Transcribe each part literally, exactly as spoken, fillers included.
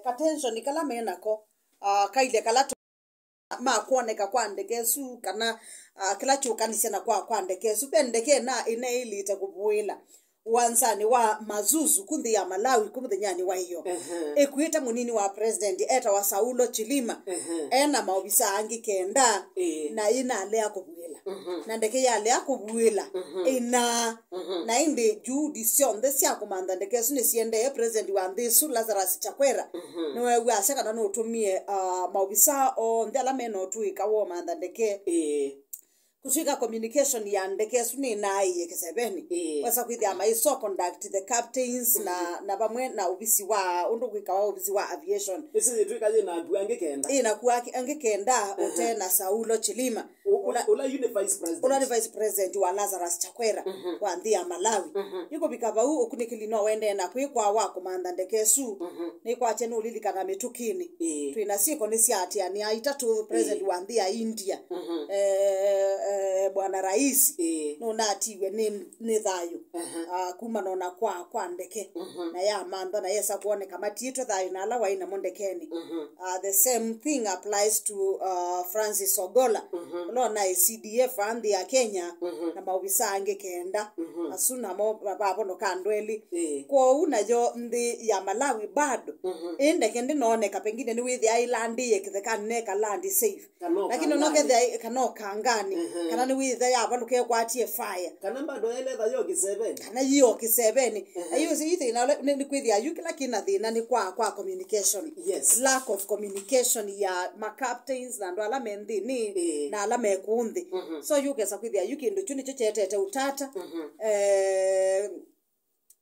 Ka tension kala me nako, ah, kailye kala tu-, ma kwoneka kwa ndeke ĩsu, kana, ah, kĩla kyũkanisya na kwa, kwa ndeke ĩsu. Ve ndeke ĩna ĩneĩlĩte kũvũĩla ũanzanĩ wa Mazuzu ku nthĩ ya Malawi ku mũthenyanĩ wa ĩyo. Ehe. Ĩkuĩte mũnini wa president etawa Saulo Chilima. Ehe. Ena maovisa angĩ kenda, ĩĩ, na ĩnalea kũvũĩla. Mhm. Na ndeke yalea kũvũĩla, mhm, ĩna. Mhm. Na ĩndĩ juhudi syonthe sya kũmantha ndeke ĩsu nĩsiendee. President wa nthĩ ĩsu, Lazarus Chakwera, mhm, nĩweew'asya kana nũtũmie, ah, maovisa onthe ala mena ũtũĩka wa ũmantha ndeke. Ĩĩ. Kũtw'ĩka communication ya ndeke ĩsu nĩnaaĩie kĩsevenĩ. Ĩĩ. Wesa kwĩthĩa maisoo conduct the captains na, mhm, na vamwe na ovisi wa, ũndũ kwĩkawa ovisi wa aviation. Ĩsu yĩtw'ĩka yĩ na akuu angĩ kenda. Ĩĩ, na akuu angĩ kenda, aha, ũte na Saulo Chilima. Ũ-, ũla, ũla yu nĩ vice president. Ũla nĩ vice president wa Lazarus Chakwera, mhm, wa nthĩ ya Malawi. Mhm. Yu kũvika vau, ũkunĩkĩli no wendee na kwĩkwa wa kũmantha ndeke ĩsu. Mhm. Nĩkwatya nũlilikana mĩtũkĩnĩ. Ĩĩ. Twĩ na syĩko nĩ sya atĩanĩa itatũ, president, ĩĩ, wa nthĩ ya India. Mhm. Eh, eh, Bwana Rais, ĩĩ, nũnatiwe nĩ, nĩ thayũ. Aha. Ah, kumana na kwa, kwa ndeke. Mhm. Na yamantha na yesa kwoneka matiĩtwe thayũ na ala waĩ namo ndekenĩ. Mhm. Ah, the same thing applies to, ah, Francis Ogola, mhm, ũla ũnaĩ C D F a nthĩ ya Kenya, mhm, na maovisa angĩ kenda. Mhm. Asu namo va-, vavonoka andũ elĩ. Ĩĩ. Kwoou nayo nthĩ ya Malawi bado, mhm, ĩ ndeke ndĩnooneka, pengine nĩwĩthĩa ĩlandĩe kĩthekanĩ neka land safe. Kana o kangani. Lakini ũnokethĩa ĩ-, kana o kangani, mhm, kana nĩwĩthĩa yavalũka ĩkwatie fire. Kana bado yaĩle ĩtha yo kĩsevenĩ. Kana yĩ o kĩsevenĩ. Mhm. Na yu ĩsu ĩ thĩna ũla, nĩ, nĩ kwĩthĩa yu kĩla kĩna thĩna nĩ kwa, kwa communication. Yes. Lack of communication ya ma captains na andũ ala me nthĩnĩ, ĩĩ, na ala me kũũ nthĩ. Mhm. So yu ũkesa kwĩthĩa yu kĩndũ kyu nĩkyo kyeteete ũtata. Mhm. Eh,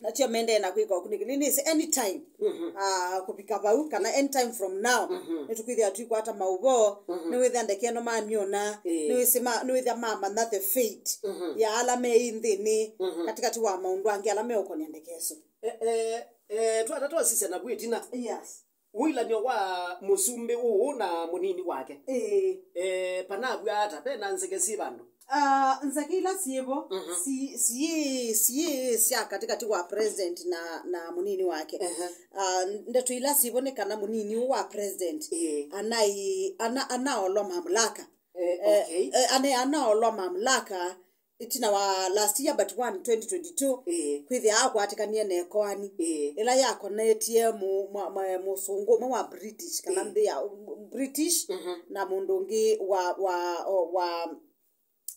nakyo mendee na kwĩka ũkunĩkĩli nĩsĩ anytime, mhm, ah, kũvika vau, kana anytime from now, mhm, nĩtũkwĩthĩa tũikwata maũvoo, mhm, nĩwĩthĩa ndeke ĩno mamyona, ĩĩ, nĩwĩsĩ ma-, nĩwĩthĩa mamanya the fate, mhm, ya ala me ĩ nthĩnĩ, mhm, katĩkatĩ wa maũndũ angĩ ala meũkonya ndeke ĩsu. Eh, eh, eh, twata twasisya navu ĩtina. Yes. Ũilanyo wa mũsumbĩ ũũ na mũnini wake. Ĩĩ. Eh, panavw'a ata? Ve na nzeke syĩ vandũ? Ah, nzeke ila syĩvo, mhm, si-, siĩ, siĩ sya katĩkatĩ wa president na, na mũnini wake. Ehe. Ah, ndeto ila syĩvo nĩ kana mũnini ũũ wa president, ĩĩ, anai-, ana-, anaolwa mamlaka. Eh, eh, okay. Eh, ane-, anaolwa mamlaka ĩtina wa last year, but one twenty twenty-two, ĩĩ, kwĩthĩa akwatĩkanie na ĩkoani, ĩĩ, ĩla yakonetie mu-, mwa-, mwa-, mũsũngũ ũmwe wa British, kana, ĩĩ, nthĩ ya, um, British, mhm, na mũndũ ũngĩ wa, wa, o, wa,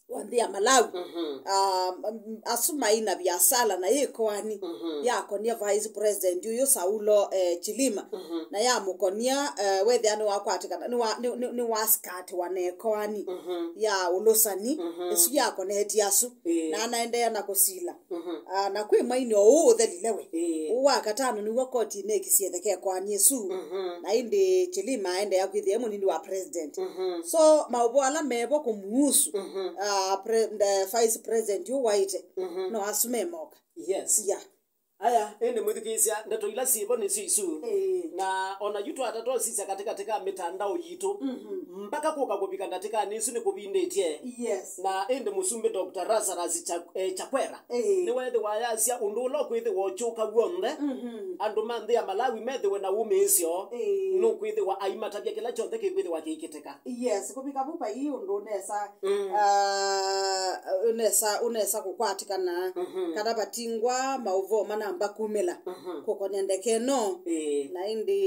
wa nthĩ ya Malawi. Mhm. Ah, m-, asu maĩ na viasala na ĩkoani, mhm, yakonie vice president ũyũ Saulo, eh, Chilima, mhm, na yamũkonia, eh, wethĩa nĩwakwatĩkana, nĩwa-, nĩ-, nĩ-, nĩwasikatĩwa na ĩkoani, mhm, ya ũlũsani, mhm, ĩsu yakonetie asu, ĩĩ, na anaendeea na kũsila. Mhm. Ah, na kwĩ mwaini o ũũ ũthelile we. Ĩĩ. Ũũ wa katano nĩw'o koti ĩnekisye ĩtheke ĩkoani ĩsu. Mhm. Na ĩndĩ Chilima aendeea kwĩthĩa e mũnini wa president. Mhm. So, maũvoo ala mevo kũmuhusu, mhm, ah, pre-, the vice president ũũ waĩte, mhm, no asu memoka. Yes. Yeah. Aya, ĩndĩ mwĩthukĩĩsya, ndeto ila syĩvo nĩsyo isu. Ĩĩ. Na ona yu twata twasisya katĩkatĩ ka mĩtandao yitũ, mhm, mpaka kũka kũvika ndatĩkanĩ isu nĩkũvindĩtye. Yes. Na ĩndĩ mũsumbĩ Doctor Lazarus Cha-, eh, Chakwera, ĩĩ, nĩweethĩwa ayasya ũndũ ũla ũkwĩthĩwa ũkyũka w'onthe, mhm, andũ ma nthĩ ya Malawi methĩwe na wũmĩĩsyo, ĩĩ, nũkwĩthĩwa aimatavya kĩla kyonthe kĩkwĩthĩwa kĩikĩtĩka. Yes, kũvika vu vai ũndũ ũnesa, mm, ah, ũnesa, ũnesa kũkwatĩkana, mhm, kana vatingwa maũvoo manamba kumĩla, mhm, kũkonya ndeke ĩno. Ĩĩ. Na ĩndĩ,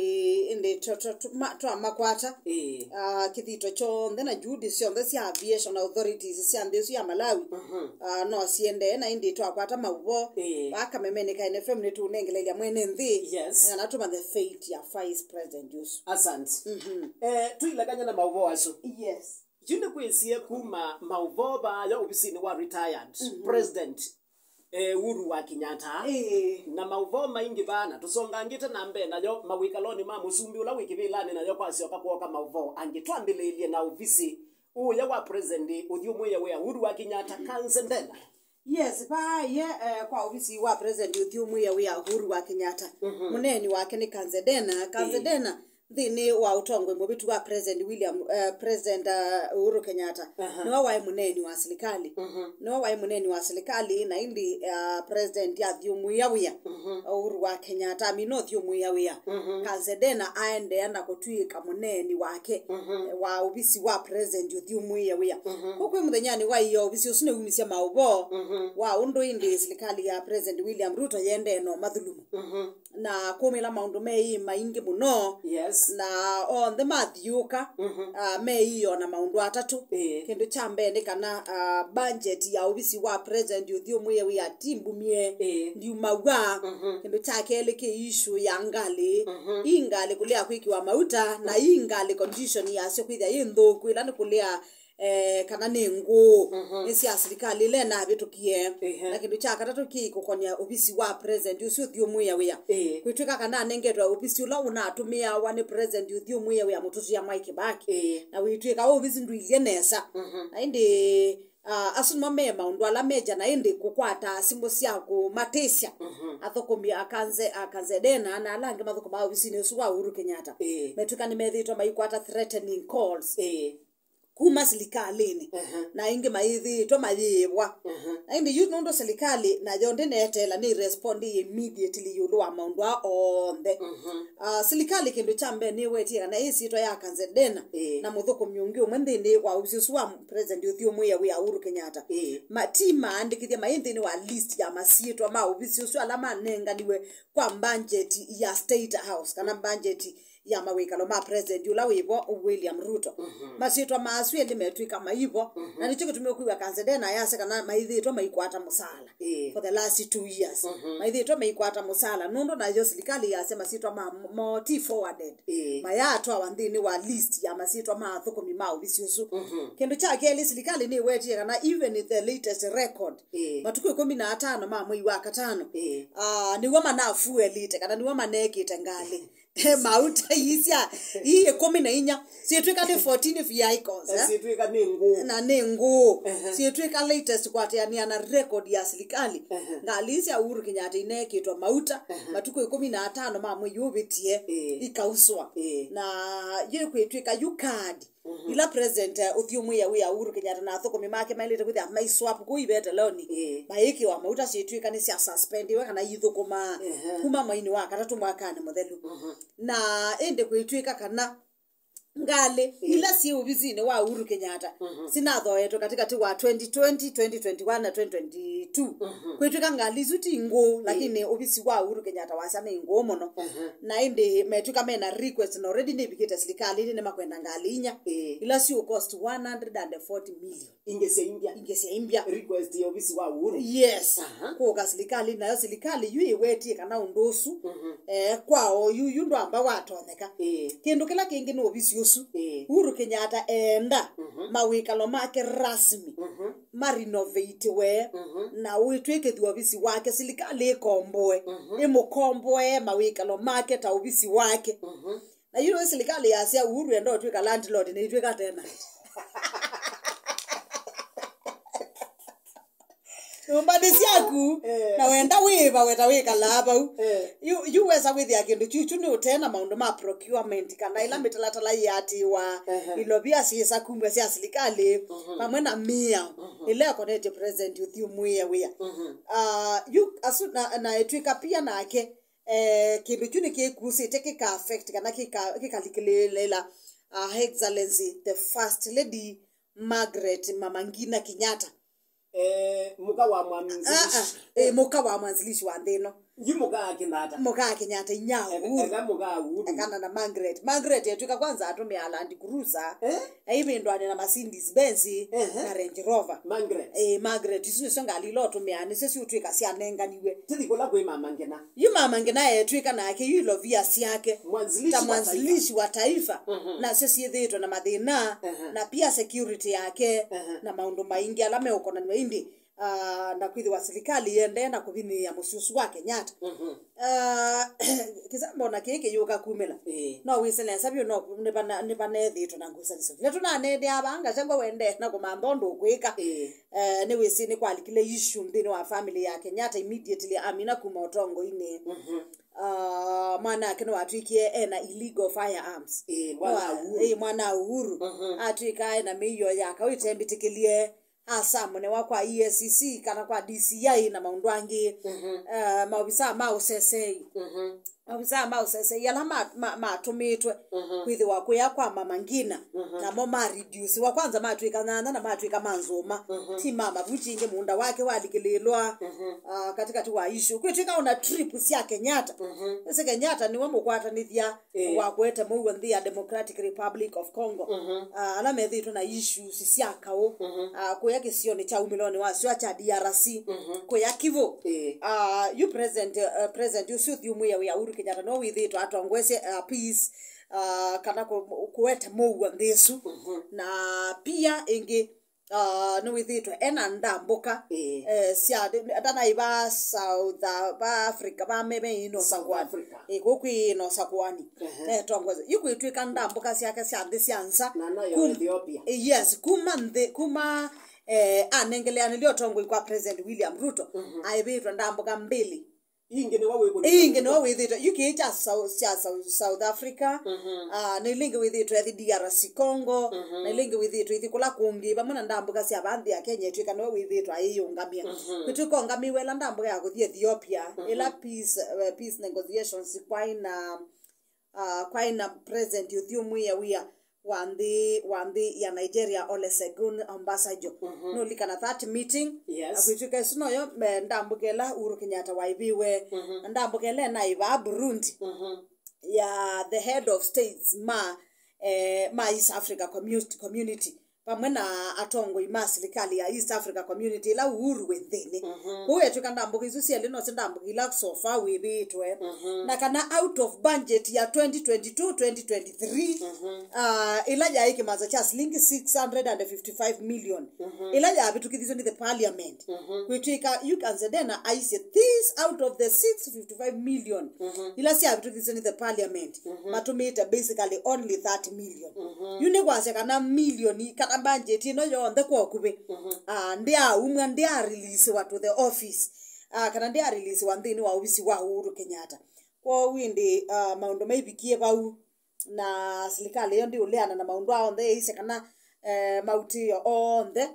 ĩndĩ twa-, twa-, twa-, ma-, twamakwata, ĩĩ, ah, kĩthito kyonthe na juhudi syonthe sya aviation authorities sya nthĩ ĩsu ya Malawi, mhm, ah, no siendee, na ĩndĩ twakwata maũvoo, ĩĩ, vaa kamemenĩ ka N F M nĩtũũnengeleelya mwene nthĩ, yes, na tũmanye fate ya vice president ũsu. Asante. Mhm. Eh, tũilekany'a na maũvoo asu. Yes. Yu nĩkwĩsie kuma maũvoo vaya ovisinĩ wa retired, mhm, president, eh, Uhuru wa Kenyatta. Ĩĩ. Na maũvoo maingĩ vana tũsongangĩte na mbee nayo mawĩkalonĩ ma mũsumbĩ ũla wĩ kĩvĩlanĩ nayo kwasyoka kwooka maũvoo angĩ. Twambĩlĩĩlye na ovisi ũya wa president ũthyũmũĩe wĩa Uhuru wa Kenyatta, Kanzedena. Yes, vaa ye, eh, kwa ovisi wa president ũthyũmũĩe wĩa Uhuru wa Kenyatta. Mhm. Mũneeni wake nĩ Kanzedena. Ĩĩ. Kanzedena nthĩnĩ wa ũtongoi mũvĩtu wa President William, eh, President, uh, Uhuru Kenyatta, aha, nĩwe waĩ mũneeni wa silikalĩ. Mhm. Nĩwe waĩ mũneeni wa silikalĩ, na ĩndĩ, uh, President athyũmũĩa wĩa. Mhm. Uhuru wa Kenyatta amina ũthyũmũĩa wĩa. Mhm. Kanzedena aendeea na kũtw'ĩka mũneeni wake, mhm, wa ovisi wa President ũthyũmũĩe wĩa. Mhm. Kwoou kwĩ mũthenyanĩ wa ĩyoo, ovisi ũsu nĩwumisye maũvoo, mhm, wa ũndũ ĩndĩ silikalĩ ya President William Ruto yendee na ũmathulumu. Mhm. Na kũmĩla maũndũ meĩ maingĩ mũno. Yes. Na onthe mathiũka, mhm, ah, meĩo na maũndũ atatũ. Ĩĩ. Kĩndũ kya mbee nĩ kana, ah, budget ya ovisi wa President ũthyũmũĩe wĩa ti mbumie, ĩĩ, ndiumaw'a. Mhm. Kĩndũ kya kelĩ kĩ issue ya ngalĩ. Mhm. Ii ngalĩ kũlea kwĩkĩwa mauta, na ii ngalĩ condition yasyo kwĩthĩa yĩ nthũku, ĩla nĩ kũlea eh, kana nĩ ngũũ, mhm, nĩ sya silikalĩ ila ĩnavĩtũkie. Ehe. Na kĩndũ kya katatũ kĩ kũkonya ovisi wa President ũsu ũthyũmũĩa wĩa. Ĩĩ. Kwĩtw'ĩka kana anengetwe ovisi ũla ũnatũmĩawa nĩ President ũthyũmũĩa wĩa mũtũtia Mwai Kĩbakĩ. Ĩĩ. Na wĩtw'ĩka ovisi ndũilye nesa. Mhm. Na ĩndĩ, ah, asu nĩmo me maũndũ ala meja, na ĩndĩ kũkwata simũ sya kũmatĩsya, mhm, athũkũmi a kanze-, a Kanzedena na ala angĩ mathũkũmaa ovisinĩ ũsu wa Uhuru Kenyatta. Ĩĩ. Metw'ĩka nĩmethĩĩtwe maikwata threatening calls. Ĩĩ. Kuma silikalĩnĩ. Aha. Na ĩngĩ mayĩthĩĩtwe mayĩĩvwa. Aha. Na ĩndĩ yu nũndũ silikalĩ nayo ndĩneeteela, nĩ respond immediately ĩũlũ wa maũndũ aa onthe. Mhm. Ah, silikalĩ kĩndũ kya mbee nĩwetie kana ĩsyĩtwa ya Kanzedena, ĩĩ, na mũthũkũmi ũngĩ ũmwe nthĩnĩ wa ovisi ũsu wa President ũthyũmũĩa wĩa Uhuru Kenyatta, ĩĩ, ma-, ti maandĩkĩthye maĩ nthĩnĩ wa list ya masyĩtwa ma ovisi ũsu ala manenganiwe kwa budget ya State House, kana budget ya mawĩkalo ma President ũla wĩvo, William Ruto. Mhm. Masyĩtwa ma asu elĩ metw'ĩka maivo, mhm, na nĩkyo kĩtumi ũkwĩw'a Kanzedena ayasya kana maĩthĩĩtwe maikwata mũsaala, ĩĩ, for the last two years. Mhm. Maĩthĩĩtwe maikwata mũsaala nũndũ nayo silikalĩ yasya masyĩtwa ma, moo ti forwarded. Ĩĩ. Mayatwawa nthĩnĩ wa list ya masyĩtwa ma athũkũmi ma ovisi ũsu. Mhm. Kĩndũ kya kelĩ, silikalĩ nĩwetie kana even the latest record, ĩĩ, matukũ ĩkũmi na atano ma mwei wa katano, ĩĩ, ah, nĩw'o manafuelĩte kana nĩw'o manekĩte ngalĩ. Mauta ii sya, ii ĩkũmi na inya, syĩtw'ĩka nĩ fourteen vehicles, eh? Syĩtw'ĩka nĩ ngũũ. Na nĩ ngũũ. Ehe. Syĩtw'ĩka latest kwatĩanĩa na record ya silikalĩ. Ehe. Ngalĩ ii sya Uhuru Kenyatta ineekĩtwe mauta, ehe, matukũ ĩkũmi na atano ma mwei ũvĩtie, ĩĩ, ikauswa. Ĩĩ. Na yĩkwĩtw'ĩka yu card, mhm, ila President, eh, ũthyũmũĩa wĩa Uhuru Kenyatta na athũkũmi make maĩlĩte kwĩthĩa mai swap kũu ivete launĩ, ĩĩ, mayĩkĩwa mauta syĩtw'ĩka nĩ sya suspendiwe kana ithũkũmaa, ehe, kuma mweinĩ wa katatũ mwakanĩ mũthelu. Mhm. Na ĩndĩ kwĩtw'ĩka kana ngalĩ, ĩĩ, ila syĩ ovisinĩ wa Uhuru Kenyatta, mhm, sinathoetwe katĩkatĩ wa twenty twenty, twenty twenty-one na twenty twenty-two. Mhm. Kwĩtw'ĩka ngalĩ isu ti ngũũ, ĩĩ, lakini ovisi wa Uhuru Kenyatta wasya nĩ ngũũ mũno. Mhm. Na ĩndĩ metw'ĩka mena request na already nĩvikĩte silikalĩnĩ nĩmakwenda ngalĩ inya, ĩĩ, ila siũ cost one hundred and forty million. Ingĩ sya imbya. Ingĩ sya imbya. Request ya ovisi wa Uhuru. Yes. Aha. Kũka silikalĩ, nayo silikalĩ yu ĩwetie kana ũndũ ũsu, mhm, eh, kwa oyu yu ndwamba watonyeka. Ĩĩ. Kĩndũ kĩla kĩngĩ nĩ ovisi ũsu. Ĩĩ. Uhuru Kenyatta eenda, mhm, mawĩkalo make rasmi, mhm, marenovatĩwe, mhm, na wĩtw'ĩkĩthw'a ovisi wake, silikalĩ ĩkomboe, mhm, ĩmũkomboe mawĩkalo make ta ovisi wake. Mhm. Na yu nĩwe silikalĩ yasya Uhuru enda ũtw'ĩka landlord na itw'ĩka tenant. Nyũmba nĩ syaku, eh, na wenda wĩva weta wĩkalaa vau. Eh. Yu, yu wesa kwĩthĩa kĩndũ kyu, kyu nĩ ũtee na maũndũ ma procurement, kana ĩla mĩtalatala yĩatĩĩwa, ehe, ilovia syĩsa kumw'a sya silikalĩ, mhm, vamwe na mĩao, mhm, ĩla ĩkonetye President ũthyũmũĩe wĩa. Mhm. Ah, yu asu na, na etw'ĩka pia nake, eh, kĩndũ kyu nĩkĩkusĩte kĩka affect kana kĩka-, kĩkalikĩlĩĩla, uh, Her Excellency the First Lady Margaret Mama Ngina Kenyatta. Eh, mũka wa mwanzilishi. Ah, ah, eh, mũka wa mwanzilishi wa nthĩ ĩno. Yu mũka wa Kenyatta. Mũka wa Kenyatta, inya wa Uhuru. Eka mũka wa Uhuru. Ekana na Margaret. Margaret etw'ĩka kwanza atũmĩaa Land Cruiser. Eh? Aivĩndũanĩa na Mercedes Benz, ehe, na Range Rover. Margaret. Eh, Margaret, isu nĩsyo ngalĩ ila ũtũmĩaa, nĩsyo siũtw'ĩka syanenganiwe. Tũthi kũla kwĩ Mama Ngina. Yu Mama Ngina etw'ĩka nake, yu ilovia syake. Mwanzilishi ta wa mwanzilishi taifa. Wa taifa. Mhm. Nasyo syĩthĩĩtwe na mathĩna, ehe, na pia security yake, ehe, na maũndũ maingĩ ala meũkonanw'a ĩndĩ. Ah, na kwĩthĩwa silikalĩ yĩendee na kũvinyĩĩa mũsyĩ ũsu wa Kenyatta. Mhm. Ah, kĩsambo na kĩĩ kĩyũka kumĩla. Ĩĩ. No wĩsĩ nesa vyũ no nĩvana-, nĩvaneethĩĩtwe na ngusanĩsyo. Vĩla tũnaneethĩa vaa Gachagua wendee na kũmantha ũndũ ũkwĩka. Ĩĩ. Eh, nĩwĩsĩ nĩkwalikile issue nthĩnĩ wa family ya Kenyatta immediately amina kuma ũtongoinĩ. Mhm. Ah, mwana ake nĩwatwĩkie ena illegal firearms. Ĩĩ, mwana wa Uhuru. Ĩĩ, mwana wa Uhuru. Mhm. Atwĩka ena mĩio ya kaũ ĩtembĩtĩkĩlie asamũnewa kwa E A C C kana kwa D C I na maũndũ angĩ. Mhm. Eh, maovisaa ma ũsesei. Mhm. Maovisaa ma ũsesei ala ma-, ma-, matũmĩtwe, mhm, kwĩthĩwa kũya kwa Mama Ngina, mhm, namo ma reduce-wa. Kwanza matw'ĩka nyanya na matw'ĩka ma nzũma. Mhm. Ti ma mavuti ĩngĩ, mũũnda wake walikĩlĩĩlwa, mhm, ah, katĩkatĩ wa issue. Kwĩtw'ĩka ona trip sya Kenyatta. Mhm. Ĩsĩ Kenyatta nĩwe mũkwatanĩthya, ĩĩ, wa kũete mũuo nthĩ ya Democratic Republic of Congo. Mhm. Ah, ala methĩĩtwe na issues sya kaũ. Mhm. Ah, kũya kĩsionĩ kya umĩlonĩ wa sua kya D R C. Mhm. Kũya Kivu. Ĩĩ. Ah, yu president, eh, president ũsu ũthyũmũĩa wĩa Uhuru Kenyatta no wĩthĩĩtwe atongoesye, ah, peace, ah, kana kũ-, kũete mũuo nthĩ ĩsu. Mhm. Na pia ĩngĩ, ah, nĩwĩthĩĩtwe ena ndambũka, ĩĩ, eh, sya, ndanaĩ va South, ah, va Africa, va me, me ino South Sakwani. Africa. Ĩĩ, kũu kwĩ ino Sakwani. Ehe. Etongoesye. Yu kwĩtw'ĩka ndambũka syake sya nthĩ sya nza. Na nayo kum-, Ethiopia. Eh, yes, kuma nthĩ, kuma, eh, anengeleanĩlya ũtongoi kwa President William Ruto, mhm, aĩvĩtwe ndambũka mbĩlĩ. Ingĩ nĩwe wĩkũlĩte. Ingĩ nĩwe wĩthĩtwe. Yu kĩĩ kya South, sya South, South Africa. Mhm. Ah, na ĩla ĩngĩ wĩthĩtwe athi D R C Congo. Mhm. Na ĩla ĩngĩ wĩthĩtwe ithi kũla kũngĩ, vamwe na ndambũka sya vaa nthĩ ya Kenya, ĩtw'ĩka nĩwe wĩthĩtwe ayĩyũngamĩa. Mhm. Kwĩtw'ĩka ũngamĩwe ĩla ndambũka ya kũthi Ethiopia, mhm, ĩla peace, eh, peace negotiations kwaĩ na, ah, kwaĩ na president ũthyũmũĩa wĩa wa nthĩ, wa nthĩ ya Nigeria, Olusegun Obasanjo. Mhm. Nũlikana that meeting, yes, na kwĩtw'ĩka ĩsu noyo, eh, ndambũka ĩla Uhuru Kenyatta waĩvĩwe, mhm, na ndambũka ĩla enaĩ vaa Burundi, mhm, ya the head of states ma, eh, ma East Africa Community, Community, vamwe na atongoi ma silikalĩ ya East Africa Community ĩla Uhuru wĩ nthĩnĩ. Mhm. Kwoou etw'ĩka ndambũka isu syelĩ nosyo ndambũka ila so far wĩvĩtwe. Mhm. Na kana out of budget ya twenty twenty-two, twenty twenty-three, mhm, ah, ĩla yaĩ kĩmanza kya silingi six hundred and fifty-five million, mhm, ĩla yavĩtũkĩthisye nĩ the parliament. Mhm. Kwĩtw'ĩka yu Kanzedena aisye this out of the six fifty-five million, mhm, ila syavĩtũkĩthisye nĩ the parliament, mhm, matũmĩĩte basically only thirty million. Mhm. Yu nĩ kwasya kana milioni kana budget ĩno yonthe kwa ũkuvĩ, mhm, ah, ndĩaumw'a, ndĩareleasiwa to the office, ah, kana ndĩareleasiwa nthĩnĩ wa ovisi wa Uhuru Kenyatta. Kwoou ĩndĩ, ah, maũndũ maivikie vau, na silikalĩ ĩyo ndĩũleana na maũndũ aa onthe, yaisye kana, eh, mautĩo onthe,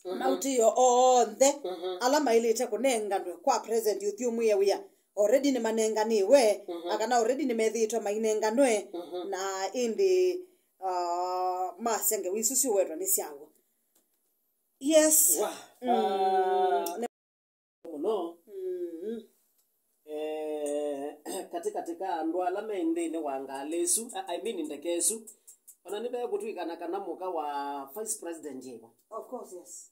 mhm, mautĩo onthe, mhm, ala maĩlĩte kũnenganwe kwa president ũthyũmũĩa wĩa, already nĩmanenganĩwe, mhm, na kana already nĩmethĩĩtwe mainenganwe, mhm, na ĩndĩ, ah, masya ngewa isu siũwetwa nĩ syaw'o. Yes. Wa, mm, ah, mũno. Mm. Eh, katĩkatĩ ka andũ ala me nthĩnĩ wa ngalĩ ĩsu, I, I mean ndeke ĩsu, ona nĩvekũtw'ĩkana kana mũka wa vice president ĩvo. Of course, yes.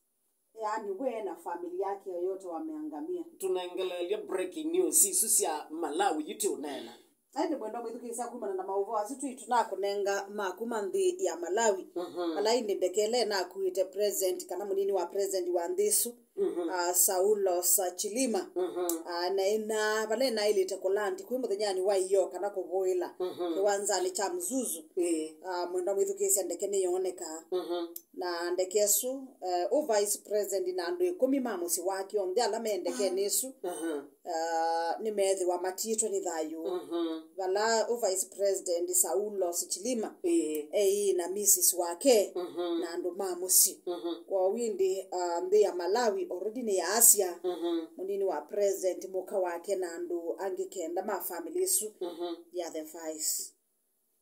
Yaani, we na family yake yote wameangamia. Tũnengeleelye breaking news isu sya Malawi yu tũũneena. Ĩndĩ mwendwa mwĩthukĩĩsya kumana na maũvoo asu twĩ tũnakũnenga ma kuma nthĩ ya Malawi. Mhm. Ala ĩndĩ ndeke ĩla ĩnakuĩte president kana mũnini wa president wa nthĩ ĩsu, mhm, ah, Saulos Chilima. Mhm. Ah, na ĩna, vala ĩnaĩlĩte kũlandi kwĩ mũthenyanĩ wa ĩyoo kana kũvũĩla, mhm, kĩwanzanĩ kya Mzuzu. Ĩĩ. Ah, mwendwa mwĩthukĩĩsya ndeke nĩyoonekaa. Mhm. Na ndeke ĩsu, eh, ũ vice president na andũ ĩkũmi ma mũsyĩ wake onthe ala me ndekenĩ ĩsu, mhm, ah, nĩmeethĩwa matiĩtwe nĩ thayũ. Mhm. Vala ũ vice president Saulos Chilima, ĩĩ, eĩ na missus wake, mhm, na andũ ma mũsyĩ. Mhm. Kwoou ĩndĩ, ah, nthĩ ya Malawi already nĩyaasya, mhm, mũnini wa president, mũka wake na andũ angĩ kenda ma family ĩsu, mhm, ya the vice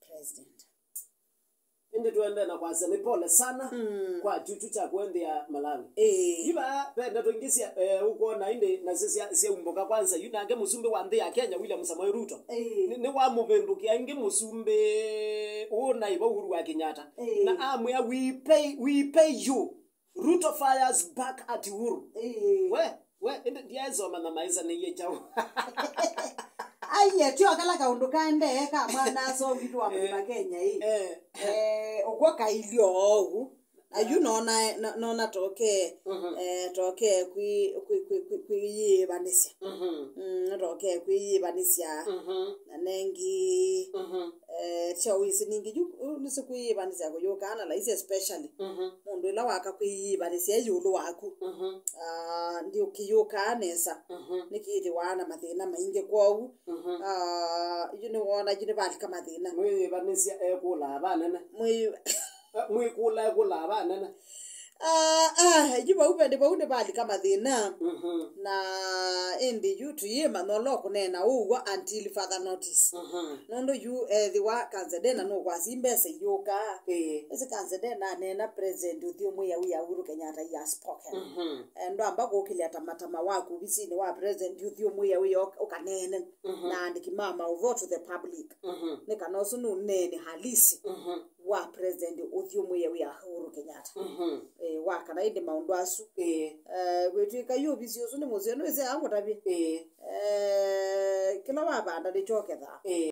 president. Ĩndĩ tũendee na kwasya nĩ pole sana, mm, kwa kyuchu kya kũenthĩa Malawi. Ĩĩ. Yu vaa ve ndeto ingĩ sya, eh, ũkwona ĩndĩ nasyo sya, syaumbũka kwanza. Yu nake mũsumbĩ wa nthĩ ya Kenya, William Samoei Ruto, ĩĩ, nĩ, nĩwamũvĩndũkĩa ĩngĩ mũsumbĩ ũũ naĩ va Uhuru wa Kenyatta. Ĩĩ. Na amwĩa, "We pay, we pay you." Ruto fires back at Uhuru. Ĩĩ. We, we, ĩndĩ ndiaĩsoma na maĩsanĩie kyaũ. Aiye, tyo kala kaũndũ kaendee ka mwana-a-asa witũ wa Mlima Kenya, ĩ. Eh, eh. Eh, ũkw'o kailyo oou. Na yu nona, no- nona tokee, mhm, eh, tokee kwi- kwi- kwi- kwi- kwĩyĩĩvanĩsya. Mhm. Mm, tokee kwĩyĩĩvanĩsya. Mhm. Na nengi, mhm, eh, sya ũĩsĩ ningĩ yu, yu nĩsĩ kwĩyĩĩvanĩsya kũyũkaa na laisi especially. Mhm. Mũndũ ĩla waka kwĩyĩĩvanĩsya ĩũlũ waku. Mhm. Ah, ndĩũkĩyũkaa nesa. Mhm. Nĩkĩthĩwa na mathĩna maingĩ kwoou. Mhm. Ah, yu nĩwona yu nĩvalika mathĩna. Mwĩyĩĩvanĩsya ekũlaa vanene. Mwĩ- Eh, mwĩkũla ekũlaa vanene. Ah, ah, yu vau vendi vau nĩvalika mathĩna. Mhm. Na ĩndĩ yu tũyĩmanya ũla ũkũneena ũw'o until further notice. Mhm. Nũndũ yu ethĩwa Kanzedena nũkwasi mbesa iyũkaa. Ĩĩ. Ĩsĩ Kanzedena aneena president ũthyũmũĩa wĩa Uhuru Kenyatta he has spoken. Mhm. Eh, ndwamba kũkĩlya tamatama waku ovisinĩ wa president ũthyũmũĩa wĩa ũk- ũkaneene, mhm, na andĩki ma maũvoo to the public. Mhm. Nĩ kana ũsu nũneene halisi, mhm, wa president ũthyũmũĩa wĩa Uhuru Kenyatta. Mhm. Eh, wa kana ĩndĩ maũndũ asu. Ĩĩ. Eh, kwĩtw'ĩka yu ovisi ũsu nĩ mũseo, nĩwĩsĩ angũtavye. Ĩĩ. Eh, kĩla wavanda nĩkyo ũkethaa. Ĩĩ.